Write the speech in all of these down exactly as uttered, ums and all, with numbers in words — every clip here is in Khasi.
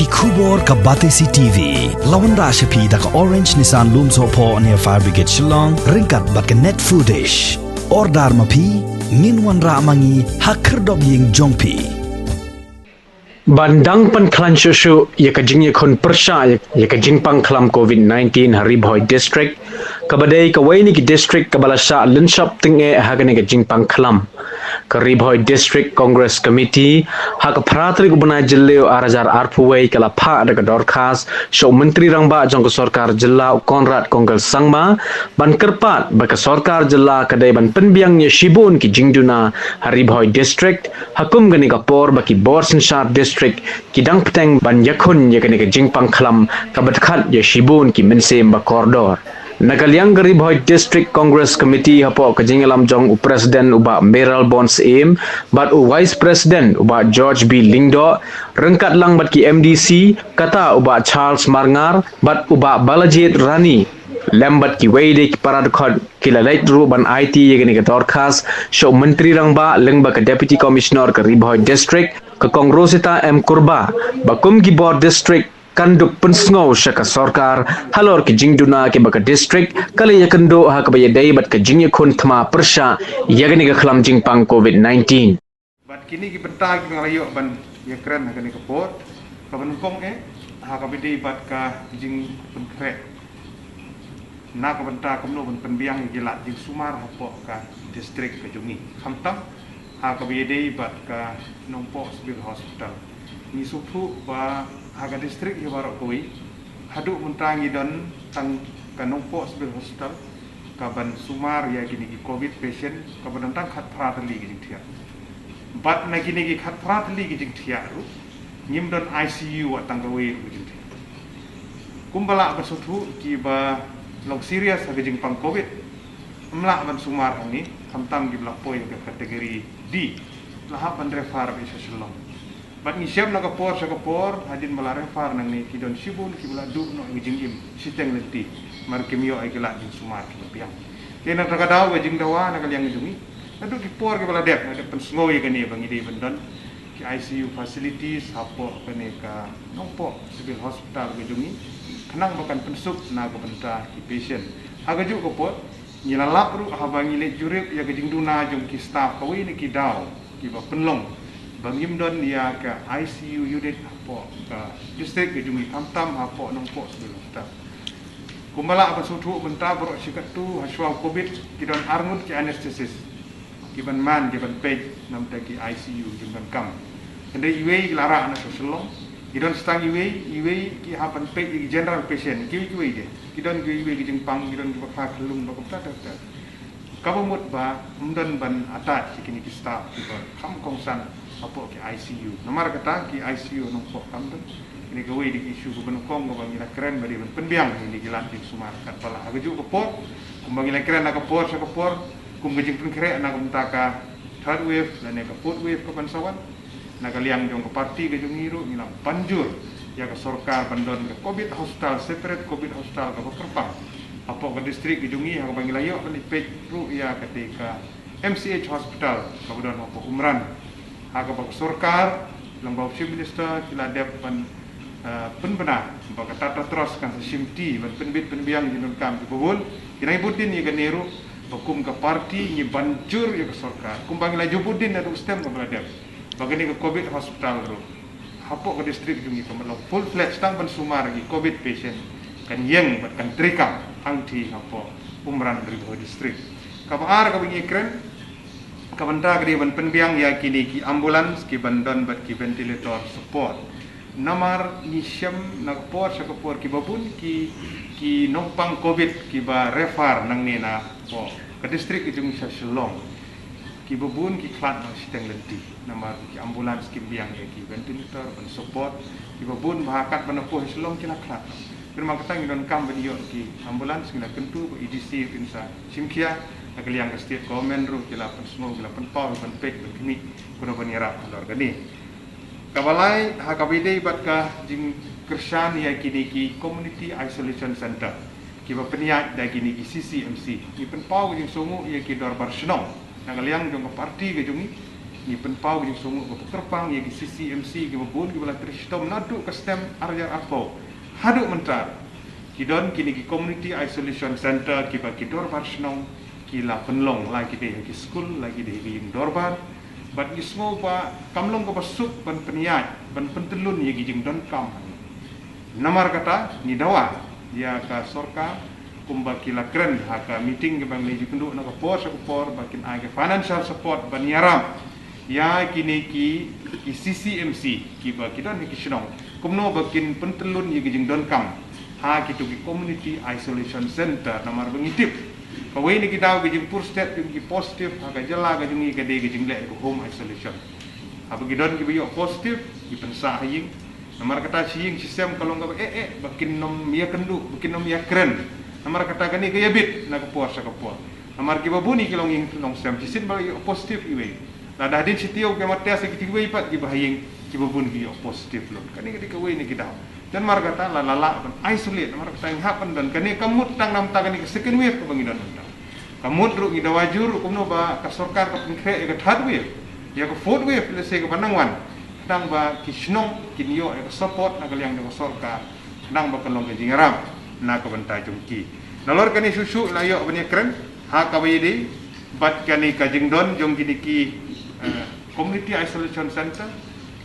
Khubor ka Batesi T V. La wanrah sha phi da ka Orange Nissan Lumsohphoh near Fire Brigade Shillong, ryngkat bad ka Net Foodish. Order ma phi, ngin wanrah ma ngi ha khyrdop ïing jong phi. Ban dang pynkhlaiñ shuh shuh ïa ka jingïakhun pyrshah ïa, ïa ka jingpang khlam covid nineteen ha Ri Bhoi District, kaba dei kawei na ki district kaba la shah lynshop tyngeh ha kane ka jingpang khlam. Ka Ri Bhoi District Congress Committee, ha ka phra tarik u bnai Jylliew ar hajar arphew wei, ka la phah da ka dorkhas sha u Myntri Rangbah jong ka Sorkar Jylla, u Conrad Kongkal Sangma, ban kyrpad ba ka Sorkar Jylla ka dei ban pynbiang ïa shibun ki jingduna ha Ri Bhoi District, ha kum kane ka por ba ki bor synshar district ki dang bteng ban ïakhun ïa kane ka jingpang khlam kaba dkhat ïa shibun ki mynsiem ba kordor. Na ka liang ka Ri Bhoi District Congress Committee, hapoh ka jingïalam jong u President u Bah Mayralborn Syiem bad u Vice President u Bah George B Lyngdoh, ryngkat lang bad ki M D C, kata u Bah Charles Marngar bad u Bah Balajied Rani, lem bad kiwei de ki para dkhot, ki la leit ruh ban aiti ïa kane ka dorkhas sha u Myntri Rangbah lyngba ka Deputy Commissioner ka Ri Bhoi District, ka Kong Rosita M Kurbah, ba kum ki bor district kan dup pynsngew sha ka sorkar halor ki jingduna kiba ka district ka la ïakynduh ha kaba ïadei bad ka jingïakhun thma pyrshah ïa kane ka khlam jingpang covid nineteen. Bad kine ki bynta kiba nga la ïoh ban ïakren ha kane ka por, kaba nyngkong eh ha kaba ïadei bad ka jingpynkhreh na ka bynta kumno ban pynbiang ïa ki lad jingsumar hapoh ka district ka jong ngi, khamtam ha kaba ïadei bad ka Nongpoh Civil Hospital. Ngi sngewthuh ba ha ka district hi baroh kawei, haduh mynta ngi don tang ka Nongpoh Civil Hospital kaban sumar ïa kine ki covid patient, kaba don tang khatphra tylli ki jingthiah. Bad na kine ki khatphra tylli ki jingthiah ruh, ngim don I C U wat tang kawei ruh ka jingthiah. Kumba lah ban sngewthuh, kiba long serious ha ka jingpang covid, ym lah ban sumar hangne, khamtam kiba la poi ha ka category D, la hap ban refer beit sha Shillong. Bad ngi shem na ka por sha ka por, hadien ba la refer nangne, ki don shibun kiba la duh noh ïa ka jingim shiteng lynti, namar kim ïoh ïa ki lad jingsumar kiba biang. Te na kata ka daw, ka jingdawa na ka liang jong ngi, naduh ki por kiba la dep, nga dep pynsngew ïa kane ba ngi dei ban don ki I C U facilities hapoh kane ka Nongpoh Civil Hospital ka jong ngi, khnang ba kan pynsuk na ka bynta ki patient. Ha kajuh ka por, ngi la lap ruh haba ngi leit jurip ïa ka jingduna jong ki staff, kawei na ki daw kiba pynlong ba ngim don ïa ka I C U unit hapoh ka district ka jong ngi, khamtam hapoh Nongpoh Civil Hospital. Kumba lah ban sngewthuh, mynta baroh shi katto ha shuwa covid ki don arngut ki anesthetist kiban man, kiban peit na bynta ki I C U jingdonkam. Hynrei iwei ki la rah na sha Shillong, ki don sa tang iwei, iwei ki hap ban peit ïa ki general patient, kiwei kiwei de. Ki don kiwei kiwei ki jingpang, ki don kiba kha khyllung, ba kumta ter ter. Kaba mut ba ym don ban attach ïa kine ki staff kiba kham kongsan hapoh ki I C U. Namar kata ki I C U Nongpoh kam don. Kane kawei de ki issue kaba nyngkong kaba ngi la kren ba dei ban pynbiang ïa kine ki lad jingsumar katba lah. Ha kajuh ka por, kumba ngi la kren na ka por sha ka por, kum ka jingpynkhreh na ka bynta ka third wave lane ka fourth wave kaban sa wan, na ka liang jong ka party ka jong ngi ruh ngi la ban jur ïa ka sorkar ban don ka covid hospital, separate covid hospital kaba kyrpang hapoh ka district ka jong ngi, ha kaba ngi la ïoh ban leit peit ruh ïa kata ka M C H hospital kaba don hapoh Umran, ha kaba ka sorkar lyngba u Chief Minister ki la dep ban, eh, pynbna ba ka Tata Trust kan sa shimti ban pynbit pynbiang ïa ki jingdonkam kiba bun. Ngi nang bud dien ïa kane ruh ba kum ka party ngi ban jur ïa ka sorkar, kumba ngi la ju bud dien naduh stem kaba la dep, ba kane ka covid hospital ruh hapoh ka district jong ngi kan long full fledged tang ban sumar ïa ki covid patient, kan ïeng bad kan treikam hangtei hapoh Umran, Ri Bhoi District. Kaba ar kaba ngi kren, ka bynta ka dei ban pynbiang ïa kine ki ambulance kiban don bad ki ventilator support. Namar ngi shem na ka por sha ka por kiba bun ki, ki nongpang covid kiba refer nangne na poh ka district ka jong ngi sha Shillong, kiba bun ki khlad noh shiteng lynti. Namar ki ambulance kim biang ïa ki ventilator ban support, kiba bun ba ha katba na poh Shillong ki la khlad. Pynban kata ngi donkam ban ïoh ki ambulance, ngi la kyntu ba A D C ruh in sa shim khia, na ka liang ka state government ruh ki la pynsngew, ki la pynpaw ban peit ban khmih kumno ban ïarap halor kane. Kaba lai, ha kaba ïadei bad ka jingkyrshan ïa kine ki community isolation center kiba pynïaid da kine ki C C M C, ngi pynpaw ka jingsngewnguh ïa ki dorbar shnong na ka liang jong ka party ka jong ngi, ngi pynpaw ka jingsngewnguh kaba kyrpang ïa ki C C M C kiba bun kiba la trei shitom naduh ka snem ar hajar arphew haduh mynta. Ki don kine ki community isolation center kiba ki dorbar shnong ki la pynlong, la ki dei ha ki skul, la ki dei ha ki ïing dorbar. Bad ngi sngew ba kam long kaba suk ban pynïaid, ban pyntyllun ïa ki jingdonkam. Namar kata ngi dawa ïa ka sorkar, kumba ki la kren ha ka meeting kaba ngi la ïakynduh na ka por sha ka por, ba kin ai ka financial support ban ïarap ïa kine ki, ki C C M C kiba ki don ha ki shnong, kumno ba kin pyntyllun ïa ki jingdonkam ha kito ki community isolation center. Namar ba ngi tip kawei na ki daw ki jingpur stet jong ki positive ha ka jylla ka jong ngi ka dei ka jingleh ka home isolation. Haba ki don kiba ïoh positive, ki pynsah ha ïing. Namar kata shi ïing shi sem ka long kaba eh eh ba kin nym ïakynduh, ba kin nym ïakren. Namar kata kane ka ïabit na ka por sha ka por. Namar kiba bun ki long ïing long sem, shisien ba la ïoh positive iwei, lada hadien shi taïew ki ïa test ïa kito kiwei pat kiba ha ïing, kiba bun ki ïoh positive lut. Kane ka dei kawei na ki daw. Te namar kata la, la lah ban isolate, namar kata ngi hap ban don. Kane kam mut tang na bynta kane ka second wave kaba ngi don mynta. Ka mut ruh ngi dawa jur kumno ba ka sorkar ka pynkhreh ïa ka third wave, ïa ka fourth wave lehse kaba nang wan, khnang ba ki shnong kin ïoh ïa ka support na ka liang jong ka sorkar, khnang ba kan long ka jingïarap na ka bynta jong ki. Nalor kane shuh shuh la ïoh ban ïakren ha kaba ïadei bad kane ka jingdon jong kine ki, eh, community isolation center,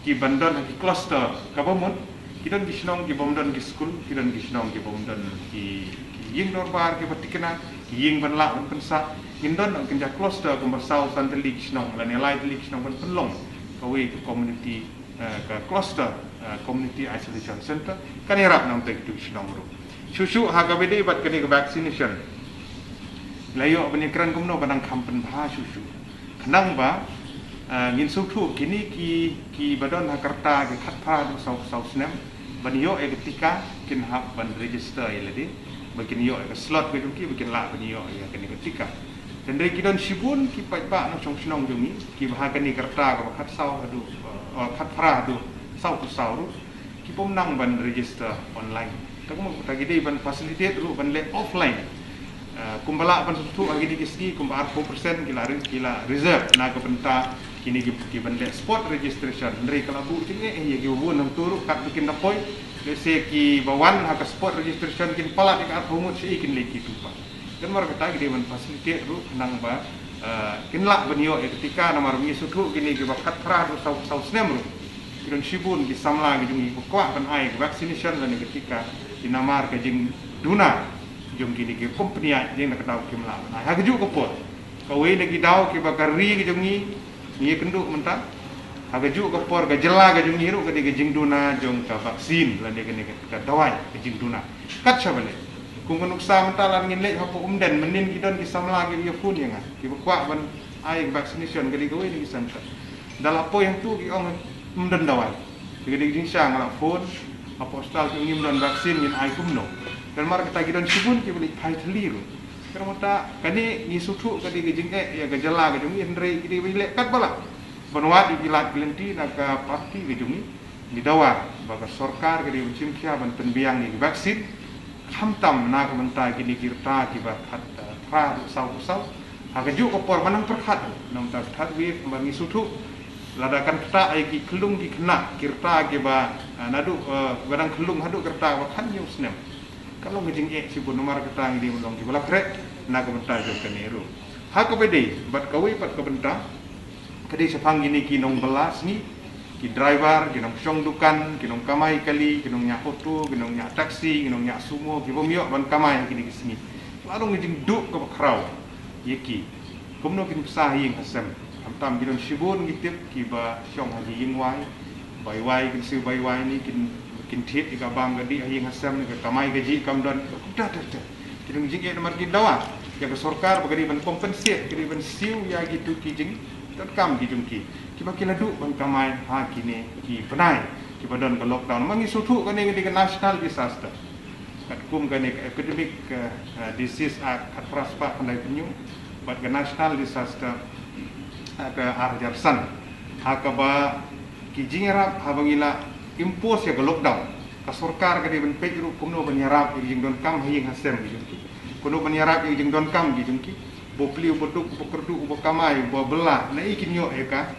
ki ban don ha ki cluster kaba mut. Ki don ki shnong ki bym don ki skul, ki don ki shnong ki bym don ki, ki ïing dorbar kiba thikna, ki ïing ban lah ban pynsah. Kin don kin jia cluster kumba saw san tylli ki shnong lane lai tylli ki shnong ban pynlong kawei ka community, eh, ka cluster, eh, community isolation center. Kan ïarap na bynta kito ki shnong ruh. Shuh shuh ha kaba ïadei bad kane ka vaccination, la ïoh ban ïakren kumno ba nang kham pynbha shuh shuh. Khnang ba, ah, ngin sngewthuh kine ki, kiba don ha ka rta ki khatphra haduh saw, saw snem ban ïoh ïa ka tika, kin hap ban register ïa lade ba kin ïoh ïa ka slot ka jong ki, ba kin lah ban ïoh ïa kane ka tika. Hynrei ki don shibun ki paidbah na shong shnong jong ngi kiba ha kane ka rta kaba khatsaw haduh, eh, khatphra haduh saw phew saw ruh ki bym nang ban register online. Te kumta ki dei ban facilitate ruh ban leh offline. Eh, kumba lah ban sngewthuh ha kine ki sngi kumba arphew percent ki la re-, ki la reserve na ka bynta kine ki, ki ban leh spot registration. Hynrei ka la buh jingeh ïa kiba bun hangto ruh katba kin da poi. Lehse kiba wan ha ka spot registration kin palat ïa ka arphew ngut, shaei kin leit kito pat. Te namar kata ki dei ban facilitate ruh khnang ba, eh, kin lah ban ïoh ïa ka tika. Namar ngi sngewthuh kine kiba khatphra haduh saw, saw snem ruh ki don shibun ki samla ki jong ngi kiba kwah ban ai ka vaccination lane ka tika, ki namar ka jingduna jong kine ki kum pynïaid jong na ka daw kim lah ban ai. Ha kajuh ka por, kawei na ki daw kiba ka ri ka jong ngi ngi ïakynduh mynta, ha kajuh ka por ka jylla ka jong ngi ruh ka dei ka jingduna jong ka vaccine lane kane ka, ka dawai, ka jingduna. Kat shaba leh, kum ka nuksa mynta lada ngin leit hapoh Umden, mynnin ki don ki samla kiba ïa phone ïa nga kiba kwah ban ai vaccination, ka dei kawei na ki center. Da la poi hangto ki ong ym don dawai. Te ka dei ka jingshisha nga la phone hapoh hospital, ki ong ngim don vaccine, ngin ai kumno? Te namar kata ki don shibun kiba leit phai thylli ruh. Te namar kata kane ngi sngewthuh ka dei ka jingeh ïa ka jylla ka jong ngi, hynrei ki dei ban leh katba lah ban wad ïa ki lad ki lynti na ka party ka jong ngi. Ngi dawa ba ka sorkar ka dei ban shim khia ban pynbiang ïa ki vaccine, khamtam na ka bynta kine ki rta kiba khatphra haduh saw phew saw. Ha kajuh ka por ba nang pyrkhat na ka bynta ka third wave, ba ngi sngewthuh lada kan ktah ïa ki khyllung ki khynnah, ki rta kiba, ah, naduh, eh, ba dang khyllung haduh ki rta ba khathynñiew snem, ka long ka jingeh shibun. Namar kata ngi dei ban long kiba la khreh na ka bynta jong kane ruh. Ha kaba ïadei bad kawei pat ka bynta, ka dei shaphang kine ki nongbylla sngi, ki driver, ki nongshong dukan, ki nongkamai kali, ki nongñiah auto, ki nongñiah taxi, ki nongñiah sumo, ki bym ïoh ban kamai ha kine ki sngi. La long ka jingduh kaba khraw ïa ki. Kumno kin bsa ha ïing ha sem? Khamtam ki don shibun ngi tip kiba shong ha ki ïing wai, bai wai, kin siew bai wai ne kin, kin thied ïa ka bam ka dih ha ïing ha sem, ne ka kamai kajih kam don. Kumta ter ter. Ki don jingeh namar ki dawa ïa ka sorkar ba ka dei ban compensate, ka dei ban siew ïa kito ki jingdonkam ki jong ki kiba ki la duh ban kamai ha kine ki bnai kiba don ka lockdown. Ma ngi sngewthuh kane ka dei ka national disaster. Katkum kane ka Epidemic, eh, eh, Disease Act khatphra spah khyndai phew hynñiew bad ka National Disaster, eh, ka ar hajar san, ha kaba ki jingïarap haba ngi la impose ïa ka lockdown, ka sorkar ka dei ban peit ruh kumno ban ïarap ïa ki jingdonkam ha ïing ha sem ki jong ki, kumno ban ïarap ïa ki jingdonkam ki jong ki. Ba u pli, uba duk, uba kyrduh, uba kamai, uba bylla, naei kin ïoh ïa ka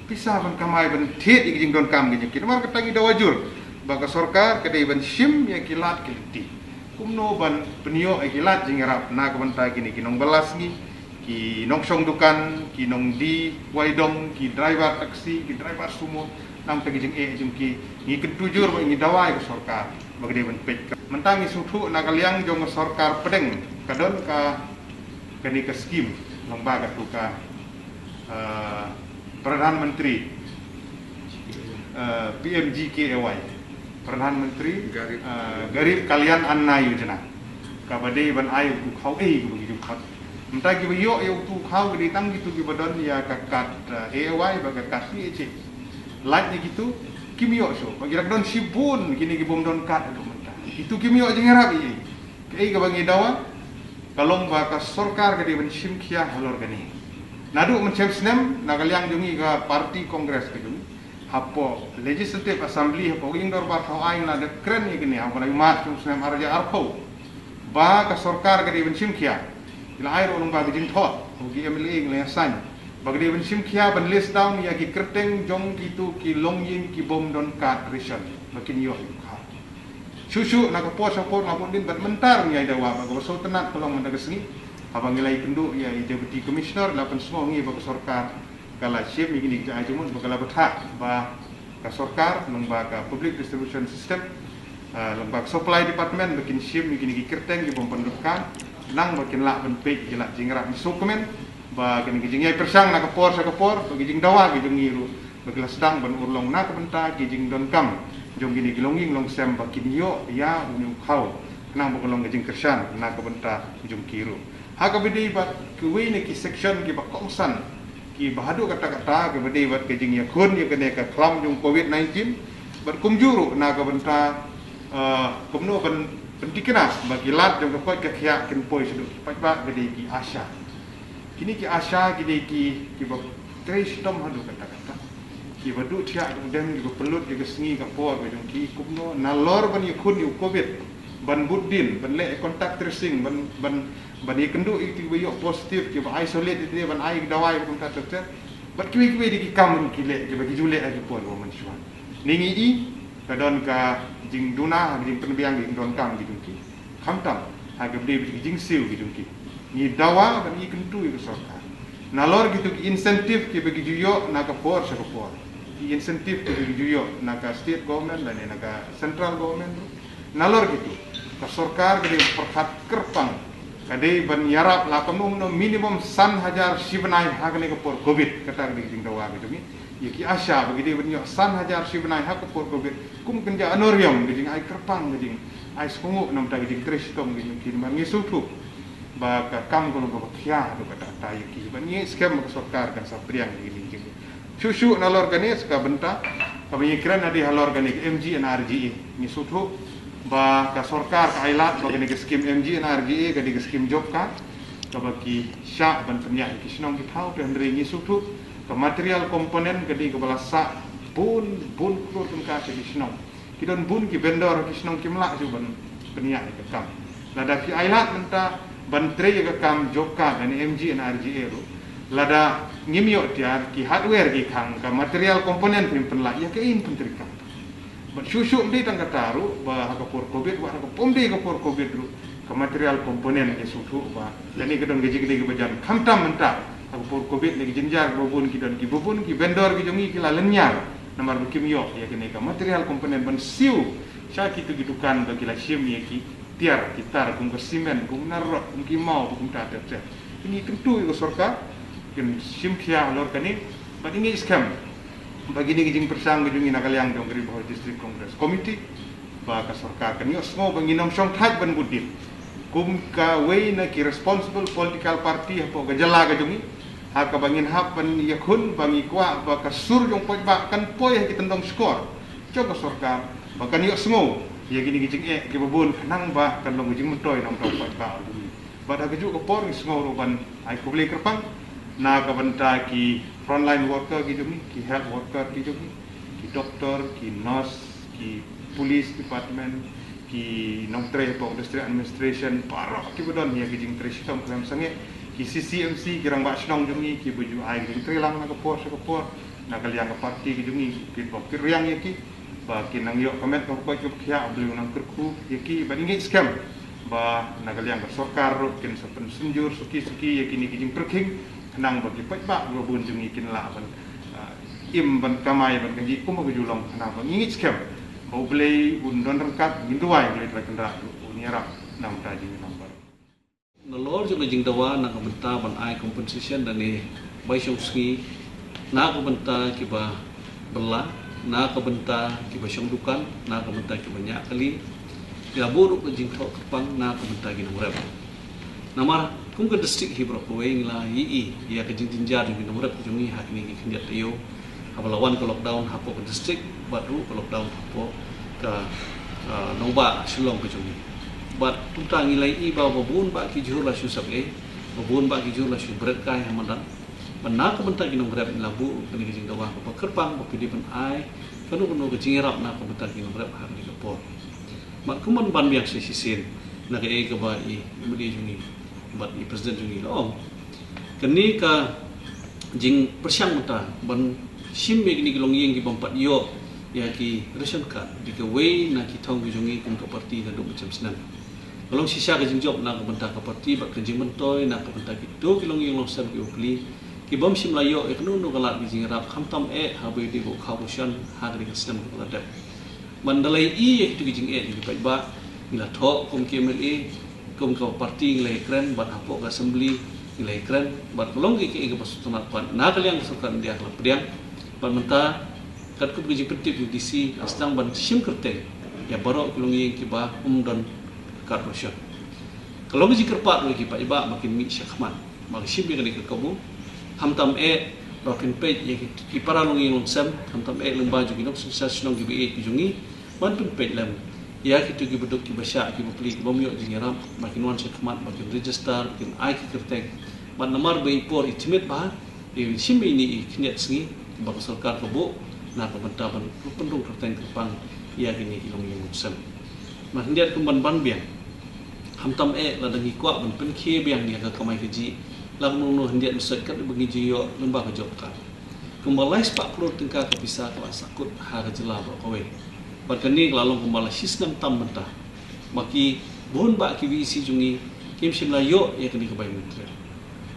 Pisa ban kamai ban thied ïa ki jingdonkam ki jong ki. Namar kata ngi dawa jur ba ka sorkar ka dei ban shim ïa ki lad ki lynti kumno ban pynïoh ïa ki lad jingïarap na ka bynta kine ki nongbylla sngi, ki nongshong dukan, ki nongdie wai dong, ki driver taxi, ki driver sumo. Na ka bynta ki jingeh jong ki, ngi kyntu jur ba ngi dawa ïa ka sorkar ba ka dei ban peit. Mynta ngi sngewthuh na ka liang jong ka sorkar pdeng ka don ka, kane ka skim, lyngba katu ka, eh, Pradhan Mantri, eh, P M G K A Y, Pradhan Mantri, Garib, eh, Garib Kalyan Anna Yojana, kaba dei ban ai u khaw, eh, kaba ki jingkhot. Mynta kiba ïoh ïa utu u khaw ka dei tang kitu kiba don ïa ka kad, eh, A A Y bad ka kad P H A. Lait na kitu kim ïoh shuh, ba ki la don shibun kine ki bym don kad haduh mynta. Kitu kim ïoh jingïarap ei ei. Kaei kaba ngi dawa ka long ba ka sorkar ka dei ban shim khia halor kane. Naduh mynshem snem na ka liang jong ngi ka party Congress ka jong ngi, hapoh Legislative Assembly, hapoh ka jingdorbar thaw aiñ la dep kren ïa kane ha u bnai March jong u snem ar hajar arphew, ba ka sorkar ka dei ban shim khia. Ki la ai ruh lyngba ka jingthoh ha ki M L A ngi la ïa sign ba ka dei ban shim khia ban list down ïa ki kyrteng jong kitu ki longïing ki bym don kad ration ba kin ïoh ïa u khaw. Shuh shuh na ka por sha ka por nga bun dien bad mynta ruh ngi ïa dawa ba kaba sngewtynnat ka long mynta ka sngi, haba ngi la ïakynduh ïa i Deputy Commissioner, la pynsngew ngi ba ka sorkar ka la shim ïa kine ki jingïaid jingmut, ba ka la bthah ba ka sorkar lyngba ka Public Distribution System, eh, lyngba ka Supply Department ba kin shim ïa kine ki kyrteng ki bym pyndonkam, khnang ba kin lah ban peit ïa ki lad jingïarap. Ngi sngewkmen ba kine ki jingïaid pyrshang na ka por sha ka por, ba ki jingdawa ki jong ngi ruh ba ki la sdang ban urlong na ka bynta ki jingdonkam jong kine ki longïing longsem ba kin ïoh ïa une u khaw, khnang ba ka long ka jingkyrshan na ka bynta jong ki ruh. Ha kaba ïadei bad kiwei na ki section kiba kongsan kiba haduh katta katta, kaba ïadei bad ka jingïakhun ïa kane ka khlam jong Covid nineteen, bad kumjuh ruh na ka bynta, eh, kumno ban pynthikna ba ki lad jong ka koit ka khiah kin poi shaduh ki paidbah, ka dei ki ASHA. Kine ki ASHA ki dei ki, kiba trei shitom haduh katta katta, kiba duh thiah duh dem, kiba pynlut ïa ka sngi ka por ka jong ki, kumno nalor ban ïakhun ïa u Covid, ban bud dien, ban leh contact tracing, ban, ban, ban ïakynduh ïa kiba ïoh positive, kiba isolate ïa ki, ban ai ki dawai, kumta ter ter. Bad kiwei kiwei de ki kam ki leh kiba ki ju leh ha ki por ba mynshuwa. Ngi i ka don ka jingduna ha ka jingpynbiang ka jingdonkam ki jong ki, khamtam ha kaba ïadei bad ki jingsiew ki jong ki. Ngi dawa bad ngi kyntu ïa ka sorkar, nalor kitu ki incentive kiba ki ju ïoh na ka por sha ka por, ki incentive kiba ki ju ïoh na ka state government lane na ka central government, nalor kitu ka sorkar ka dei pyrkhat kyrpang, ka dei ban ïarap la kumno kumno minimum san hajar shi bnai ha kane ka por Covid. Kata ka dei ka jingdawa ka jong ngi ïa ki ASHA, ba ki dei ban ïoh san hajar shi bnai ha ka por Covid, kum kynja honorarium, ka jingai kyrpang, ka jingai sngewbha namar ka jingtrei shitom ka jong ki. Namar ngi sngewthuh ba ka kam ka long kaba khia haduh katta katta ïa ki, bad ngi skhem ba ka sorkar kan sa pdiang ïa kine ki jing. Shuh shuh nalor kane sa ka bynta kaba ngi kren, hadien halor kane ka MGNREGA, ngi sngewthuh ba ka sorkar ka ai lad ba kane ka skim MGNREGA ka dei ka skim job card kaba ki shah ban pynïaid ïa ki shnong ki thaw, hynrei ngi sngewthuh ka material component ka dei kaba la sah bun bun klur tyngka sha ki shnong. Ki don bun ki vendor ha ki shnong kim lah shuh ban pynïaid ïa ka kam. Lada phi ai lad mynta ban trei ïa ka kam job card lane MGNREGA ruh, lada ngim ïoh tiar ki hardware ki khang, ka material component phim pynlah, ïa kaei yn pyntreikam? Bad shuh shuh ym dei tang kata ruh, ba ha ka por Covid, wat ha ka pom dei ka por Covid ruh, ka material component ngi sngewthuh ba kane ka don ka jingkylli kaba jan, khamtam mynta ha ka por Covid, ne ka jynjar kiba bun, ki don kiba bun ki vendor ki jong ngi ki la lynñiar namar ba kim ïoh ïa kane ka material component ban siew sha kitu ki dukan ba ki la shim ïa ki tiar ki tar, kum ka cement, kum ka rod, kum ki maw, kum ta ter ter. Ngi kyntu ïa ka sorkar kin shim khia halor kane, bad ngi skhem ba kine ki jingpyrshang ka jong ngi na ka liang jong ka Ri Bhoi District Congress Committee, ba ka sorkar kan ïohsngew ba ngin ym shong thait ban bud dien kum kawei na ki responsible political party hapoh ka jylla ka jong ngi, ha kaba ngin hap ban ïakhun, ba ngi kwah ba ka sur jong paidbah kan poi ha ki tyndong shkor jong ka sorkar, ba kan ïohsngew ïa kine ki jingeh kiba bun, khnang ba kan long ka jingmyntoi na ka bynta u paidbah jong ngi. Bad ha kajuh ka por ngi sngew ruh ban ai khublei kyrpang na ka bynta ki frontline worker ki jong ngi, ki health worker ki jong ngi, ki doktor, ki nurse, ki police department, ki nongtrei hapoh district administration, baroh kiba don ïa ki jingtrei shitom khlem sangeh, ki CCMC, ki rangbah shnong jong ngi kiba ju ai ki jingtrei lang na ka por sha ka por, Na ka liang ka parti ka jong ngi, kin bok ki riang ïa ki ba kin nang ïoh ka met ka poi ka khiah, U Blei u nang kyrkhu ïa ki. Ba ngi ngeit skhem ba na ka liang ka sorkar ruh kin sa pynsynjur suki suki ïa kine ki jingpyrkhing, khnang ba ki paidbah ba bun jong ngi kin lah ban, ah, im ban kamai ban kynjih kum ka ju long. Khnang ba ngi ngeit skhem ba U Blei un don ryngkat. Ngin duwai U Blei Trai Kynrad un ïarap na ka bynta jong ngi baroh. Nalor jong ka jingdawa na ka bynta ban ai compensation da ne bai shong sngi na ka bynta kiba bylla, na ka bynta kiba shong dukan, na ka bynta kiba ñiah kali, ïa buh ruh ka jingthoh kyrpang na ka bynta ki nongrep. Namar kum ka district hi baroh kawei ngi la ïohi ïa ka jingjynjar jong ki nongrep jong ngi ha kine ki khyndiat taïew, haba la wan ka lockdown hapoh ka district bad ruh ka lockdown hapoh ka, ah, nongbah Shillong ka jong ngi. Bad kumta ngi la ïohi ba, ba bun bah ki jhur la shu sep ei, ba bun bah ki jhur la shu bret kai ha madan. Bad na ka bynta ki nongrep ngi la buh kane ka jingdawa kaba kyrpang ba phi dei ban ai kano kano ka jingïarap na ka bynta ki nongrep ha kane ka por. Bad kumban ban biang sa shisien na kaei kaba i, i M L A jong ngi bad i President jong ngi la ong, kane ka jingpyrshang mynta ban shim ïa kine ki longïing ki bym pat ïoh ïa ki ration card, dei kawei na ki thong ki jong ngi kum ka parti naduh mynshem snem. Ka long shisha ka jingjop na ka bynta ka parti bad ka jingmyntoi na ka bynta kito ki longïing longsem ki bapli ki bym shym la ïoh ïa kano kano ka lad ka jingïarap, khamtam eh haba ïadei bad u khaw ration ha kane ka snem kaba la dep. Ban da la ïohi ïa kito ki jingeh jong ki paidbah, ngi la thoh kum ki M L A, kum ka parti ngi la ïakren, bad hapoh ka assembly ngi la ïakren, bad ka long kaei kaei kaba sngewtynnat pat na ka liang ka sorkar India ka la pdiang. Bad mynta katkum ka jingpyntip jong u D C, la sdang ban shim kyrteng ïa baroh ki longïing kiba ym don card ration. Ka long ka jingkyrpad ruh ïa ki paidbah ba kin mih shakhmat ba ka shim ïa kane ka kabu. Khamtam eh ba kin peit ïa ki, ki para longïing longsem, khamtam eh lyngba jong ki nongsynshar shnong kiba ïeit ki jong ngi, ban pynpeit lem ïa kito kiba duk kiba shah kiba pli ki bym ïoh jingïarap, ba kin wan shakhmat ba kin register, ba kin ai ki kyrteng. Bad namar ba i por i tymmen bha, i shim ïa ine i khyndiat sngi ba ka sorkar ka buh na ka bynta ban pynrung kyrteng kyrpang ïa kine ki longïing longsem. Bad khyndiat kumban ban biang, khamtam eh lada ngi kwah ban pynkhie biang ïa ka kamai kajih, la kumno kumno khyndiat mynstep katba ngi ju ïoh lyngba ka job card. Kumba lai spah klur tyngka ka pisa ka la sahkut ha ka jylla baroh kawei. Bad kane ka la long kumba la shisnem tam mynta ba ki bun bah ki V E C jong ngi kim shym la ïoh ïa kane ka bai material.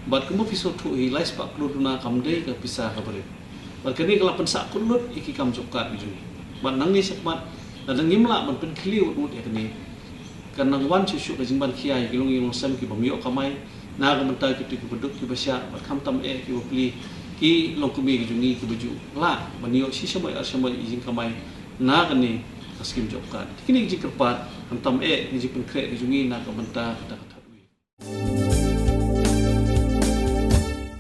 Bad kumba phi sngewthuh hi, lai spah klur duna kam dei ka pisa kaba rit. Bad kane ka la pynsahkut lut ïa ki kam job card ki jong ngi. Bad nangne shakhmat, lada ngim lah ban pynkhih wut wut ïa kane, kan nang wan shuh shuh ka jingban khia ïa ki longïing longsem ki bym ïoh kamai, na ka bynta kito kiba duk kiba shah, bad khamtam eh kiba pli ki longkmie ki jong ngi kiba ju lah ban ïoh shi shymmoi ar shymmoi ïa ki jingkamai na kane ka skim job card. Kine ki jingkyrpad, khamtam eh ki jingpynkhreh ki jong ngi na ka bynta kata kata.